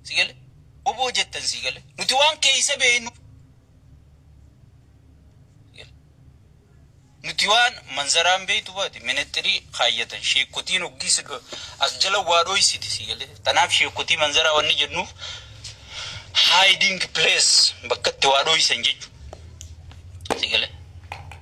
Si gale? Woboo jettan si gale? Nuti waan keessa beeknu. Nuti waan manzaraan beektu baate ministirii kaayyatan sheekotiin hoggiis as jala waa dhoysiti si gale. Tanaaf sheekotii manzaraa wanni jennuuf hiding place bakka itti waa dhoysan jechuudha. Si gale?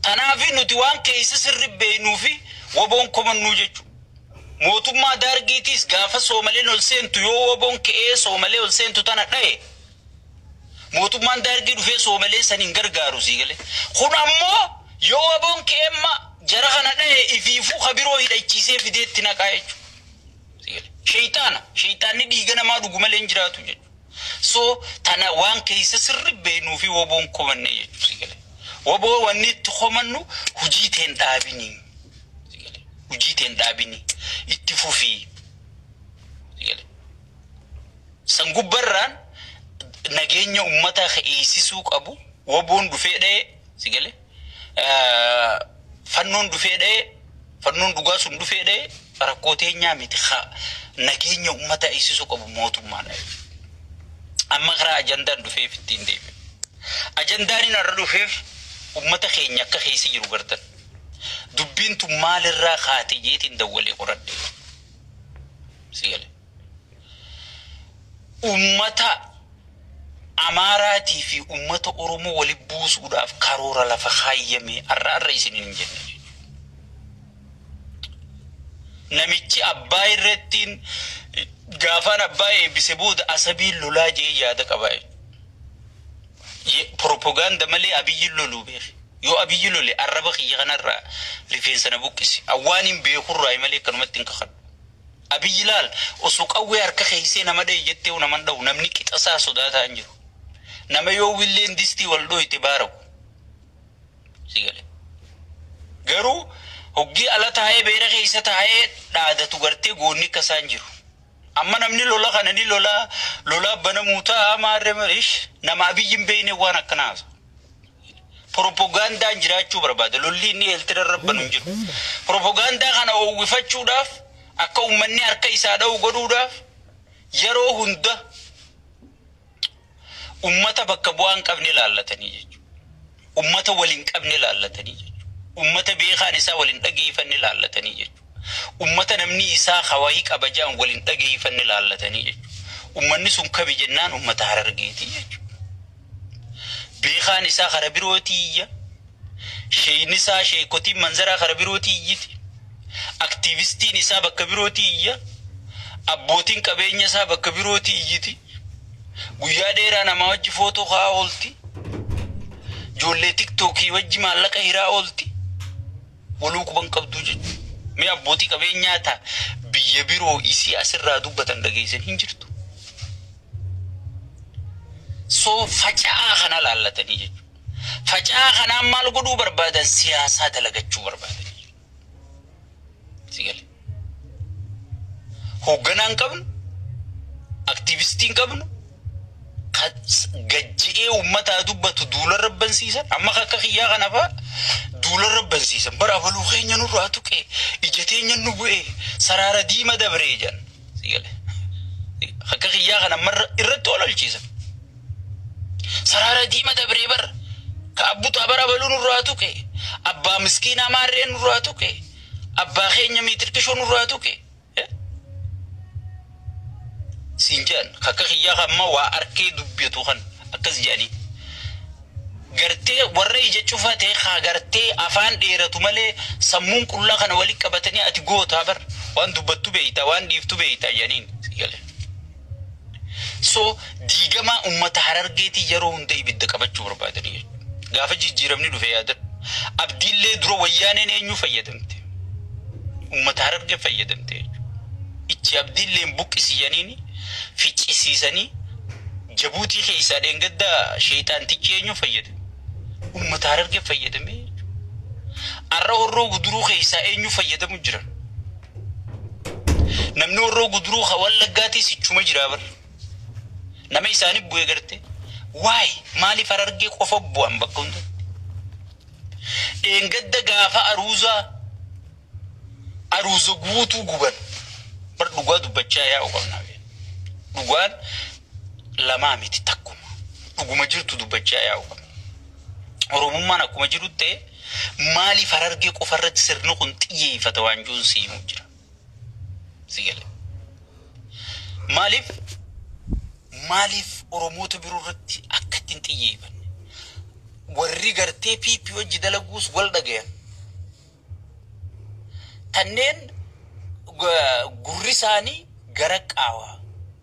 Tanaaf nuti waan keessa sirri beeknuu fi woboon komannuu jechuudha. Mootummaa daargiitiis gaafa Soomaleen ol seentu yoo woboon ka'ee Soomalee ol seentu tana dha'e mootummaan daargii dhufee Soomalee san hin gargaaru si gale. Kun ammoo yoo woboon ka'eemma jara kana dha'e ifiifuu kabiroo hidhachiisee fideetti naqaa jechuudha. Si gale. Sheeyxaana sheeyxaanni dhiiga namaa dhugu malee hin jiraatu jechuudha. So tana waan keessa sirri beeknuu fi woboon komanne jechuudha si gale. Woboo wanni itti komannu hojii teen dhaabinii. Si gale. Hojii teen dhaabinii itti fufii. Si gale. San gubbarraan nageenya uummataa eeysisuu qabu woboon dhufee dha'e si gale. Fannoon dhufee dha'e fannoon dhugaa sun dhufee dha'e rakkoo teenyaa miti nageenya uummataa eeysisuu qabu mootummaan. Amma karaa ajandaan dhufeef ittiin deebi'e. Ajandaan inni irra dhufeef uummata keenya akka keessa jiru gartan. Dubbiin tun maalirraa kaate jeetiin dawwalee qoradhe. Si gale. Uummata Amaaraatii fi uummata Oromoo walitti buusuudhaaf karoora lafa kaayyame har'a har'a isiniin hin jenne. Namichi abbaa irrattiin gaafaan abbaa eebbise booda asabiin lolaa jee yaada qaba. Propagaanda malee Abiyyi loluu beeke. Yoo Abiyyi lole arraba kiyya kanarraa rifeensa na buqqisi. Awwaan hin beekurraa malee akkanumatti hin kakadhu. Abiyyi laal osoo qawwee harka keessee nama dhahe jettee nama dha'u namni qixasaa sodaataa hin jiru. Nama yoo willeen distii wal dhooyte baaraku. Si gale. Garuu hoggii ala taa'ee beera keessa taa'ee dhaadatu gartee goonni akka isaan jiru. Amma namni lola kana ni lola lola banamuu ta'a maarree marish nama Abiyyi hin beekne waan akkanaa haasa. Propagandaan jiraachuu barbaada. Lolli inni eeltira rabbanu hin jiru. Propagaandaa kana oowwifachuudhaaf akka uummanni harka isaa dha'u godhuudhaaf yeroo hunda ummata bakka bu'aa hin qabne laallatanii jechuudha. Ummata wal hin qabne laallatanii jechuudha. Ummata beekaan isaa wal hin dhageeffanne laallatanii jechuudha. Ummata namni isaa hawayii qabajaan wal hin dhageeffanne laallatanii jechuudha. Ummanni sun kami jennaan ummata Harargeetii jechuudha. Beekaan isaa kara birootii iyya. Sheeyni isaa sheekotiin manzaraa kara birootii iyyiti. Aktiivistiin isaa bakka birootii iyya. Abbootiin qabeenya isaa bakka birootii iyyiti. Guyyaa dheeraa namaa wajji footoo ka'aa oolti. Ijoollee tiktookii wajji maallaqa hiraa oolti. Waluu quban qabduu jechuudha. Mee abbootii qabeenyaa ta'a biyya biroo isii asirraa dubbatan dhageessan hin jirtu. So faca'aa kana laallatanii jechuudha. Faca'aa kanaan maal godhuu barbaadan siyaasaa dalagachuu barbaadan. Si gale. Hoogganaa hin qabnu, aktiivistii hin qabnu, gajji'ee uummataa dubbatu duula rabbansiisan amma akka kiyyaa kana fa'a duula rabbansiisan bara abaluu keenya nurraa tuqe ija teenya nu bu'e saraara diima dabree jedhan. Si gale. Akka kiyyaa kana marra irratti ololchiisan. Saraara diima dabree bara ka abbutaa bara abaluu nurraa tuqe abbaa miskiinaa maarree nurraa tuqe abbaa keenya miitirkishoo nurraa tuqe. Siin jedhan akka kiyyaa amma waa arkee dubbatu kan akkas jedhanii. Gartee warra ija cufatee haa gartee afaan dheeratu malee sammuun qullaa kana walitti qabatanii ati gootaa bar waan dubbattu beeyta waan dhiiftu beeyta jedhaniin si gale. So diigamaa uummata Harargeetii yeroo hunda ibidda qabachuu barbaadanii jechuudha. Gaafa jijjiiramni dhufe yaadadhu. Abdiillee dura wayyaaneen eenyu fayyadamte? Uummata Harargee fayyadamte jechuudha. Ichi abdiilleen buqqisiisanii ficcisiisanii Jabuutii keessaa dheengaddaa sheexaantichi eenyu fayyadame? Uummata Harargee fayyadame jechuudha. Har'a Horroo Guduruu keessaa eenyu fayyadamu jiran? Namni Horroo Guduruu ka Wallaggaatis ichuma jira bara. Nama isaanii bu'ee garte. Waay maaliif Harargee qofa bu'an bakka hundatti? Dheengadda gaafa aruuzaa aruuza guutuu guban. Bar dhugaa dubbachaa yaa'u qabna. Dhugaan Lamaa miti, takkuma. Dhuguma jirtu dubbachaa yaa'u qabna. Oromummaan akkuma jiru ta'e, maaliif Harargee qofa irratti sirni kun xiyyeeffata waan jiruun si himuu jira. Si galee. Maaliif Oromoota biroo irratti akka ittiin xiyyeeffanne? Warri gartee PP hojii dalaguus wal dhagayan. Kanneen gurri isaanii gara qaawaa,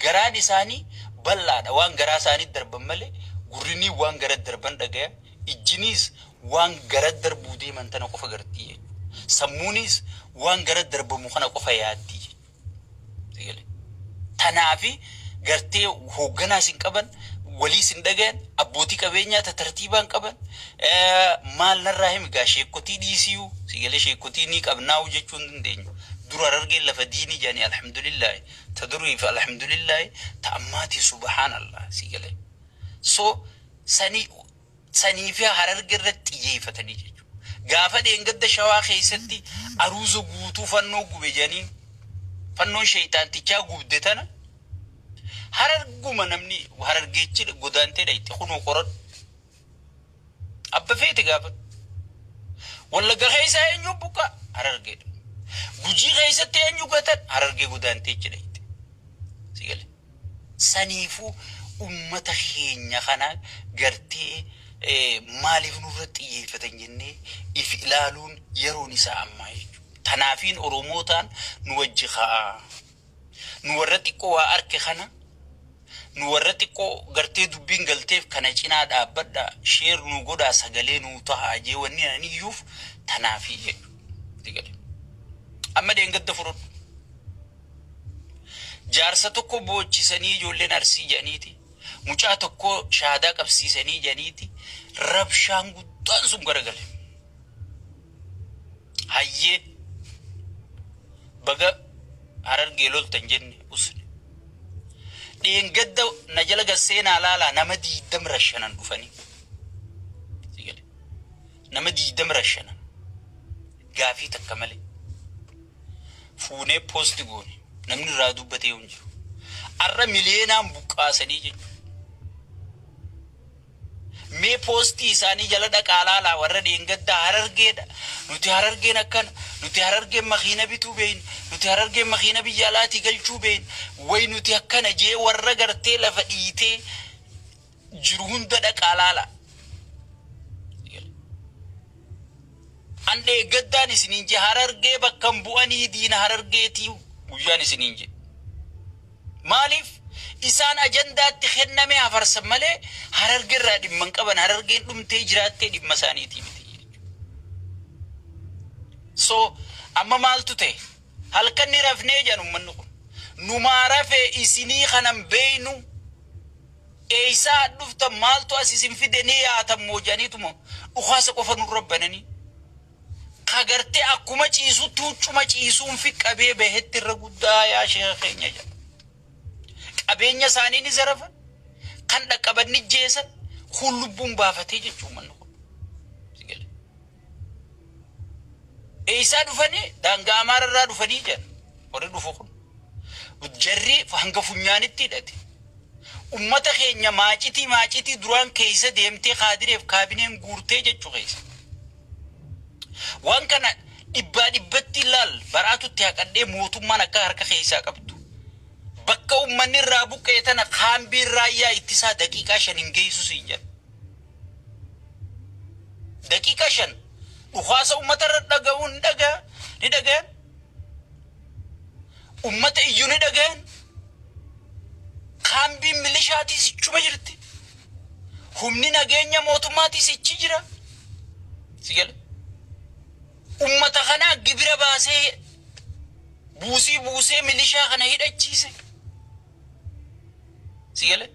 garaan isaanii bal'aadha. Waan garaa isaanii darban malee gurrinii waan gara darban dhagaya. Ijjiniis waan gara darbuu deeman tana qofa gartii jechuudha. Sammuunis waan gara darbamu kana qofa yaaddii jechuudha. Tanaafi gartee hoogganaas hin qaban, waliis hin dhagayan, abbootii qabeenyaa tartiibaan qaban. Maal narraa himi gaa, sheekotii dhiisiyuu sigalee sheekotii ni qabnaa'u jechuu hin dandeenyu. Dura Harargeen lafa diinii jedhanii, alhamdulillaahi ta duriif, alhamdulillaahi ta ammaatii, subhaanallah, sigalee. So sanii sanii fi Hararge irratti xiyyeeffatanii jechuudha. Gaafa dheengadda Shawaa keessatti aruuza guutuu fannoo gube jedhanii, fannoon sheeyxaantichaa gubde tana, Hararguma namni Harargeechi godaantee dhayxe kunoo qoradhu. Abba feete gaafadhu. Wallagga keessaa eenyu buqqa? Harargeedha. Gujii keessatti eenyu gatan? Harargee godaantee dhayxe. Sigale. Saniifuu ummata keenya kana gartee maaliif nurra xiyyeeffatan jennee if ilaaluun yeroon isaa ammaa jechuudha. Tanaafiin Oromootaan nu wajji ka'aa. Nu warra xiqqoo waa arke kana, nu warra xiqqoo gartee dubbiin galteef kana cinaa dhaabbadha, share nu godhaa, sagalee nu tahaa jee wanni aniyyuuf tanaafii jechuudha. Amma dheengadda fudhadhu. Jaarsa tokko boochisanii ijoolleen Arsii jedhaniiti. Mucaa tokko shaadaa qabsiisanii jedhaniiti. Rabshaan guddaan sun garagale. Hayyee, baga Harargee loltan jenne usne. Dheengadda na jala gasseenaa laalaa, nama 20 rashanan dhufanii. Nama 20 rashanan. Gaafii takka malee. Fuunee post goone, namni irraa dubbatee hin jiru. Arra miliyeenaan buqqaasanii jechuudha. Mee poostii isaanii jala dhaqaa laalaa, warra dheengaddaa Harargeedha. Nuti Harargeen akkana, nuti Harargeen makiina bituu beeyna, nuti Harargeen makiina biyya alaatii galchuu beeyna, way nuti akkana jee warra gartee lafa dhiitee jiru hunda dhaqaa laalaa. An dheeggaddaan isiniin jee, Harargee bakka hin bu'anii, diina Harargeetii guyyaan isiniin jee. Maaliif isaan ajandaatti kenname hafarsan malee Harargee irraa dhimma hin qaban? Harargeen dhumtee jiraattee dhimma isaaniitii miti. So amma maaltu ta'e? Halkan ni rafnee jedhan uummanni kun. Numaa rafee isinii kanan beeynu, eeysaa dhuftan, maaltu as isin fide, ni yaatan moo jedhaniituma dhukaasa qofa nurra bananii. Kagartee akkuma ciisutti huccuma ciisuun fi qabee bahetti irra guddaa yaa sheeka keenya jedha. Qabeenya isaanii ni zarafan, kan dhaqqaban ni jeesan, kun lubbuun baafatee jechuun manni kun. Eessaa dhufanii? Daangaa Amaararraa dhufanii jedhan warri dhufu kun. Jarri hanga funyaanitti hidhate. Ummata keenya maacitii maacitii duraan keessa deemtee kaadireef kaabineen guurtee jechuu keessa. Waan kana dhibbaa dhibbatti ilaal, baraatutti haqadhee mootummaan akka harka keessaa qabdu. Bakka uummanni irraa buqqee tana kaambiin raayyaa ittisaa daqiiqaa 5 hin geessu siin jedha. Daqiiqaa 5 dhukaasa uummata irra dhaga'uun ni dhaga'a, ni dhagayan. Uummata iyyuu ni dhagayan. Kaambiin milishaatiis ichuma jirti. Humni nageenya mootummaatiis ichi jira. Si gala. Uummata kanaa gibira baasee, buusii buusee milishaa kana hidhachiise. Si gala.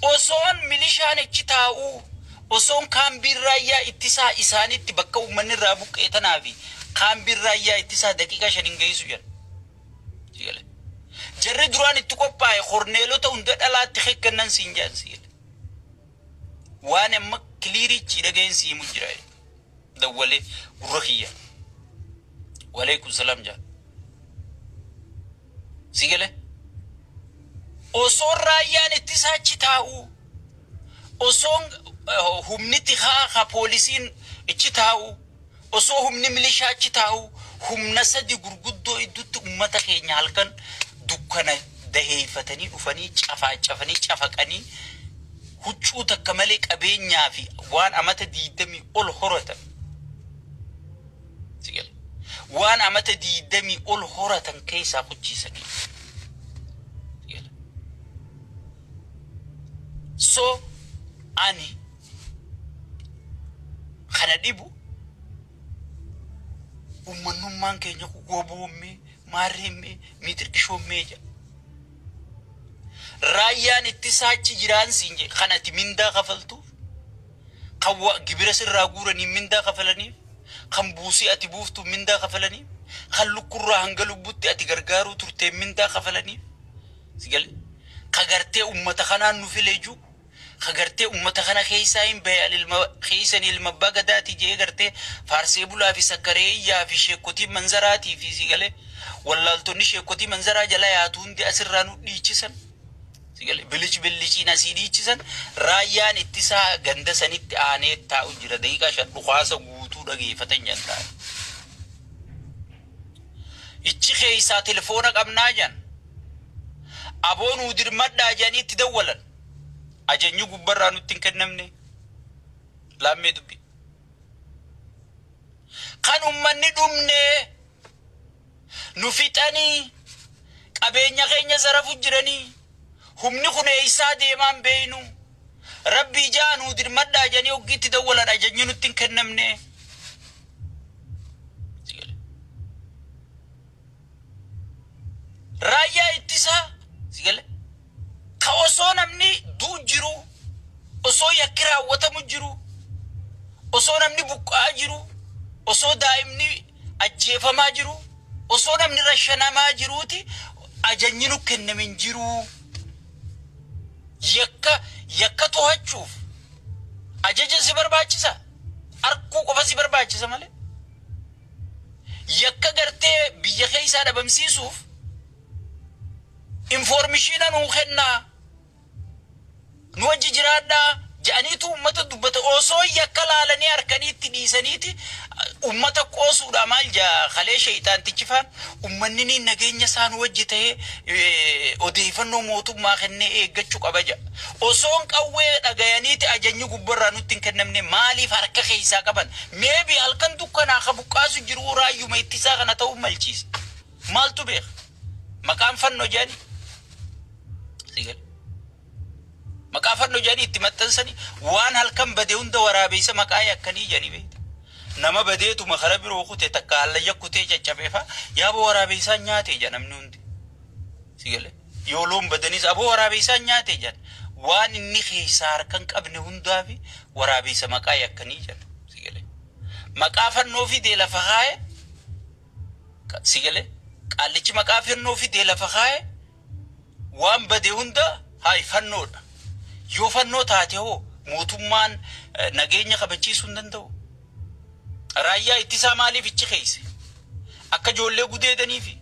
Osoon milishaan achi taa'uu, osoon kaambiin raayyaa ittisaa isaanitti bakka uummanni irraa buqqee tanaa fi kaambiin raayyaa ittisaa daqiiqaa 5 hin geessu jedha. Si gala. Jarri duraan itti qophaa'e korneelota hunda dhalaatti kennan siin jedhan, si gala. Waan amma clearichi dhaga'een si himu jira. Dawwalee gurra kiyya. Waleekum salaam jaa. Si gale. Osoo raayyaan ittisaa achi taa'u, osoo humni tikaa ka poolisiin achi taa'u, osoo humni milishaa achi taa'u, humna sadi gurguddoo idduutti ummata keenya halkan dukkana daheeffatanii dhufanii cafaacafanii cafaqanii huccuu takka malee qabeenyaa fi waan amata 20 ol horatan. Waan amata 20 ol horatan keessaa kuchiisanii. So ani kana dhibu ummannummaan keenya goboommee maarreemmee miitirkishoommee jedha. Raayyaan ittisaa achi jiraan siin jedhe kan ati mindaa kafaltuuf, kan gibira sirraa guuranii mindaa kafalaniif, kan buusii ati buuftu mindaa kafalaniif, kan lukkurraa hanga lubbutti ati gargaaruu turtee mindaa kafalaniif. Sigale ka gartee ummata kanaan nu filee jiru, ka gartee ummata kana keessaa hin bahe ilma keessan ilma abbaa gadaati jee gartee faarsee bulaa fi sakkaree iyyaa fi sheekotii manzaraatii fi sigale wallaaltonni sheekotii manzaraa jala yaatu hundi asirraa nu dhiichisan. Sigale bilic biliciin asii dhiichisan raayyaan ittisaa ganda sanitti aanee taa'u jira daqiiqaa 5 dhukaasa guutuu dhageeffatan jantaa. Ichi keessaa telefoona qabnaa jan. Aboon udirmadhaa jedhanii itti dawwalan. Ajajni gubbarraa nutti hin kennamne. Laammee dubbi. Kan ummanni dhumne nu fixanii qabeenya keenya zarafu jiranii humni kun eessaa deemaan beeynu. Rabbii jaa nu dirmadhaa jedhanii hoggiitti dawwalan ajajni nutti hin kennamne. Raayyaa ittisaa sigale ka osoo namni du'u jiru, osoo yakki raawwatamu jiru, osoo namni buqqa'aa jiru, osoo daa'imni ajjeefamaa jiru, osoo namni rashanamaa jiruuti ajajni nu kenname hin jiru. Yakka to'achuuf ajaja si barbaachisa, arkuu qofa si barbaachisa malee. Yakka gartee biyya keessaa dhabamsiisuuf informishiina nuu kennaa, nu wajji jiraadhaa jedhaniitu uummata dubbata. Osoo yakka laalanii harkanii itti dhiisaniiti uummata qoosuudha maal jaa kalee sheeyxaantichi faan uummanni ni nageenya isaa nu wajji ta'ee odeeffannoo mootummaa kennee eeggachuu qaba jedha. Osoon qawwee dhagayaniiti ajajni gubbarraa nutti hin kennamne maaliif harka keessaa qaban? Meebi halkan dukkanaa ka buqqaasu jiru raayyuma ittisaa kana ta'uu malchiisa. Maaltu beeka? Maqaan fannoo jedhanii. Maqaa fannoo jedhanii itti maxxansanii waan halkan bade hunda waraabeessa maqaa yakkanii jedhanii beekta. Nama badeetuma kara biroo kute takka hallayya kutee caccabeefaa yaaboo waraabeessaan nyaate jedha namni hundi. Sigale yoo loon badanis aboo waraabeessaan nyaate jedha. Waan inni keessaa harka hin qabne hundaa fi waraabeessa maqaa yakkanii jedha. Sigale maqaa fannoo fidee lafa kaaye. Sigale qaallichi maqaa fannoo fidee lafa kaaye waan bade hunda hayi fannoodha. Yoo fannoo taate hoo mootummaan nageenya kabachiisuu hin danda'u. Raayyaa ittisaa maaliif ichi keesse? Akka ijoollee gudeedaniifi,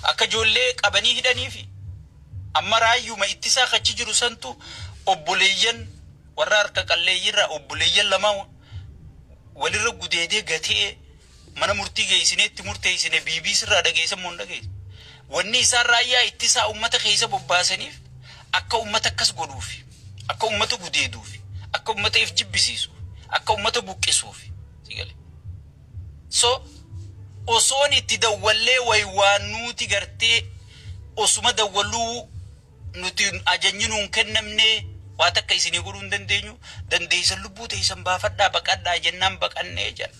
akka ijoollee qabanii hidhaniifi. Amma raayyuma ittisaa kachi jiru santu obboleeyyan warra harka qalleeyyiirraa obboleeyyan lama walirra gudeedee gatee mana murtii geessineetti murteessine BBC irraa dhageessan moo hin dhageesse? Wanni isaan raayyaa ittisaa uummata keessa bobbaasaniif akka uummata akkas godhuuf, akka uummata gudeeduuf, akka uummata if jibbisiisuuf, akka uummata buqqisuuf. So osoon itti dawwallee waywaannuuti gartee osuma dawwalluu nuti ajajni nuun kennamne waa takka isinii godhuu hin dandeenyu, dandeessan lubbuu teessan baafadhaa baqadhaa jennaan baqannee jedha.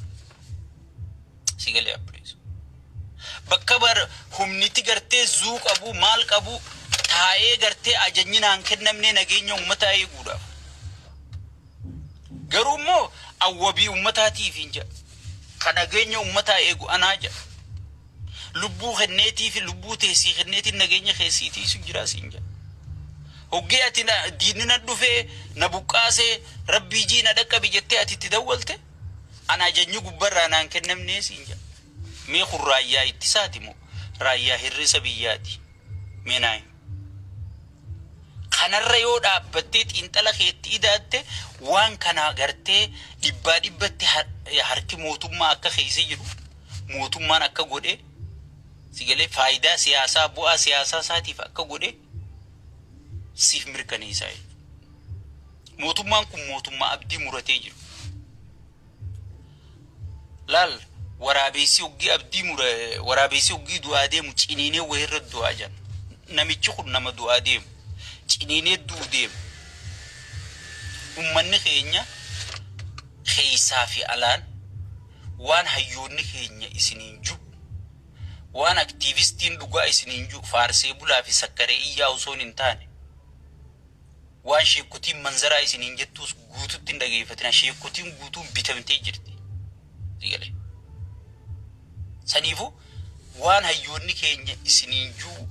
Sigalee abbireessu. Bakka bar humniti gartee zuu qabu maal qabu taa'ee gartee ajajni naan kennamne nageenya uummataa eeguudhaaf. Garuu immoo awwabii uummataatiif hin jedha. Kan nageenya uummataa eegu anaa jedha. Lubbuu kenneetii fi lubbuu teessii kenneetiin nageenya keessiitiisu jira siin jedha. Hoggee ati diinni na dhufee na buqqaasee rabbii jii na dhaqqabi jettee ati itti dawwalte ana ajajni gubbarraa naan kennamnee siin jedha. Mee kun raayyaa ittisaati moo raayyaa hir'isa biyyaati? Mee naa himi. Kanarra yoo dhaabbattee xiinxala keetti idaatte, waan kana gartee dhibbaa dhibbatti harki mootummaa akka keessa jiru, mootummaan akka godhe sigalee, faayidaa siyaasaa, bu'aa siyaasaa isaatiif akka godhe siif mirkaneessaa jechuudha. Mootummaan kun mootummaa abdii muratee jiru. Laal, waraabessi hoggii abdii mura, waraabessi hoggii du'aa deemu ciniinee wayirra du'aa jira. Namichi kun nama du'aa deemu. Ciniinee du'u deemu. Uummanni keenya keessaa fi alaan waan hayyoonni keenya isiniin jiru, waan aktiivistiin dhugaa isiniin jiru, faarsee bulaa fi sakkaree iyyaa osoo hin taane, waan sheekotiin manzaraa isiniin jettuus guututti hin dhageeffatina. Sheekotiin guutuun bitamtee jirti. Saniifuu waan hayyoonni keenya isiniin jiru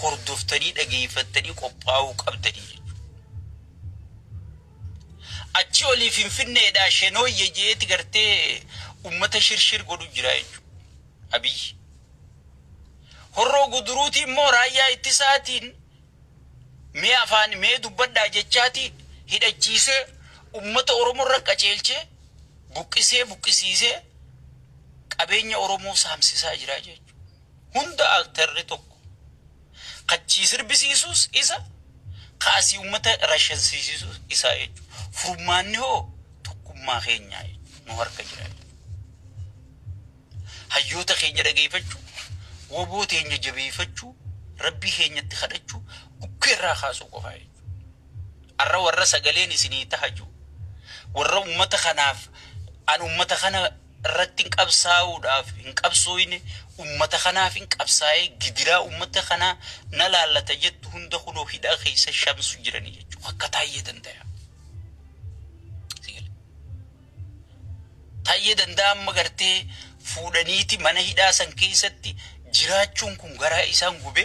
hordoftanii dhageeffattanii qophaa'uu qabdanii jechuudha. Achi olii Finfinneedhaa shenooyye jeeti gartee ummata shirshir godhu jira jechuudha. Abiyyi. Horroo Guduruuti immoo raayyaa ittisaatiin mee afaan mee dubbadhaa jechaati hidhachiisee, ummata Oromoo irra qaceelchee, buqqisee, buqqisiisee, qabeenya Oromoo saamsisaa jira jechuudha. Hunda aktarri tokko. Kachii sirbisiisuus isa, kaasii ummata rashansiisuus isa jechuudha. Furmaanni hoo tokkummaa keenyaa jechuudha. Nu harka jira jechuudha. Hayyoota keenya dhageeffachuu, woboo teenya jabeeffachuu, rabbii keenyatti kadhachuu, bukkeerraa kaasuu qofaa jechuudha. Arra warra sagaleen isinii taha jiru, warra ummata kanaaf, an ummata kana irratti hin qabsaa'uudhaaf hin qabsooyne, ummata kanaaf hin qabsaa'ee, gidiraa ummata kanaa na laallata jettu hunda kunoo hidhaa keessa shamsu jiranii jechuudha. Akka Taayyee Danda'a. Taayyee Danda'a amma gartee fuudhaniiti mana hidhaa san keessatti jiraachuun kun garaa isaan gube.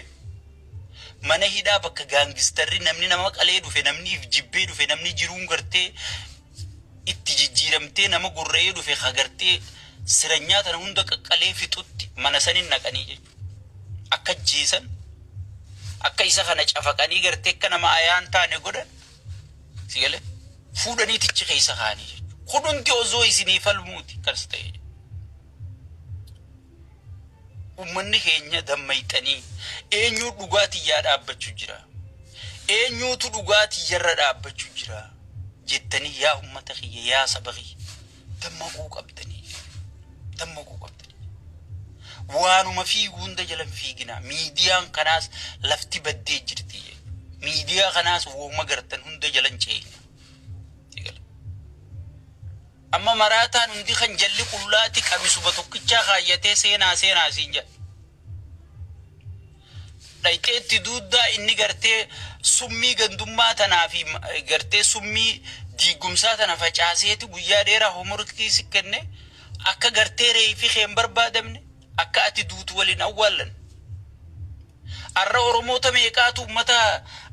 Mana hidhaa bakka gaangistarri, namni nama qalee dhufe, namni if jibbee dhufe, namni jiruun gartee itti jijjiiramtee nama gurra'ee dhufe, ka gartee siranyaa tana hunda qaqqalee fixutti mana sanin naqanii jechuudha. Akka jeesan, akka isa kana cafaqanii gartee akka nama ayaan taane godhan sigalee fuudhanii tichi keessa kaa'anii jechuudha. Kun hundi osoo isinii falmuuti akkas ta'e. Uummanni keenya dammayxanii eenyuu dhugaa tiyyaa dhaabbachuu jira? Eenyuutu dhugaa tiyyarra dhaabbachuu jira? Jettanii, yaa uummata kiyya, yaa saba kiyya, dammaquu qabdanii. Dammaquu qabdanii. Waanuma fiigu hunda jala hin fiiginaa. Miidiyaan kanaas lafti baddee jirti jechuudha. Miidiyaa kanaas wooma gartan hunda jala hin ceena. Amma maraataan hundi kan jalli qullaati qamisuma tokkichaa kaayyatee seenaa seenaa siin jedha. Dhayxeetti duuddaa inni gartee summii gandummaa tanaa fi gartee summii diigumsaa tana facaaseeti guyyaa dheeraa homeworkii si kenne, akka gartee reefi kee hin barbaadamne, akka ati duutu waliin awwaallan. Arra Oromoota meeqaatu uummata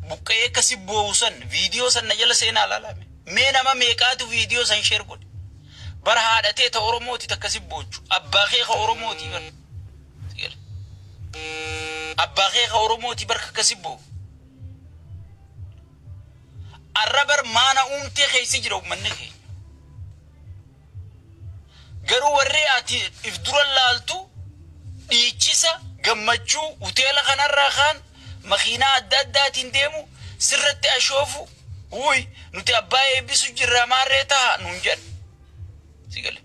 buqqa'ee akka si boo'u san viidiyoo san na jala seenaa ilaalame? Mee nama meeqaatu viidiyoo san share godhe? Bara haadhatee ta Oromooti takka si boochu. Abbaa kee ka Oromooti bara. Abbaa kee ka Oromooti bar akka si boo'u. Arra bar maana uumtee keessa jira uummanni keenya. Garuu warri ati if dura laaltu dhiichisa gammachuu, hoteela kanarraa kaan makiinaa adda addaatiin deemu, sirratti ashoofu, wuy, nuti abbaa eebbisu jirra, maarree taha nuun jedha. Si gale.